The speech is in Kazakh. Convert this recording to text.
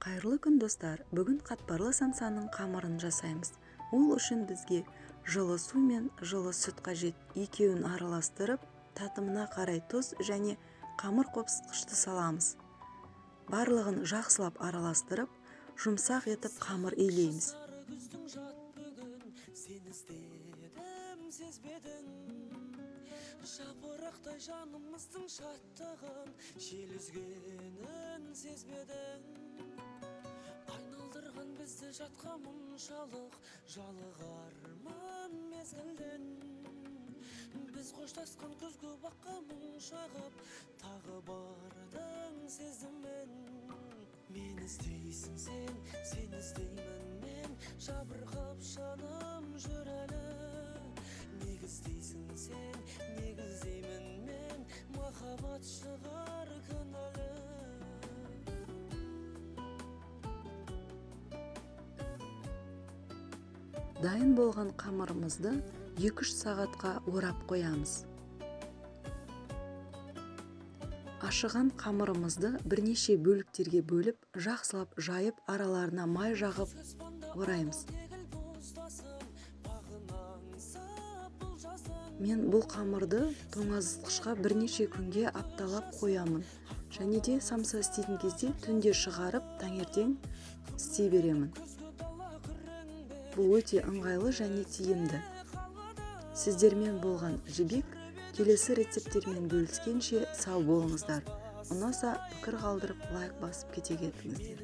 Қайырлы күн, достар! Бүгін қатпарлы самсаның қамырын жасаймыз. Ол үшін бізге жылы су мен жылы сүт қажет. Екеуін араластырып, татымына қарай тұз және қамыр қопсытқышты саламыз. Барлығын жақсылап араластырып, жұмсақ етіп қамыр илейміз. Жапырақтай жанымыздың шаттығын жел үзгенін сезбедің. Айналдырған бізді жатқа мұншалық, жалығармын мезгілден. Біз қоштасқан күзгі баққа мұң шағып, тағы бардың сездім мен. Мені іздейсің сен, сені іздеймін мен, жабырқап жаным жүр әлі. Негіздейсің сен, негіздеймін мен, махаббат шығар кінәлі. Дайын болған қамырымызды 2-3 сағатқа орап қоямыз. Ашыған қамырымызды бірнеше бөліктерге бөліп, жақсылап жайып, араларына май жағып ораймыз. Мен бұл қамырды тоңазытқышқа бірнеше күнге апталап қоямын. Және де самса істейтін кезде түнде шығарып, таңертең істей беремін. Бұл өте ыңғайлы және тиімді. Сіздермен болған Жібек. Келесі рецепттермен бөліскенше сау болыңыздар. Ұнаса, пікір қалдырып, лайк басып кете кетіңіздер.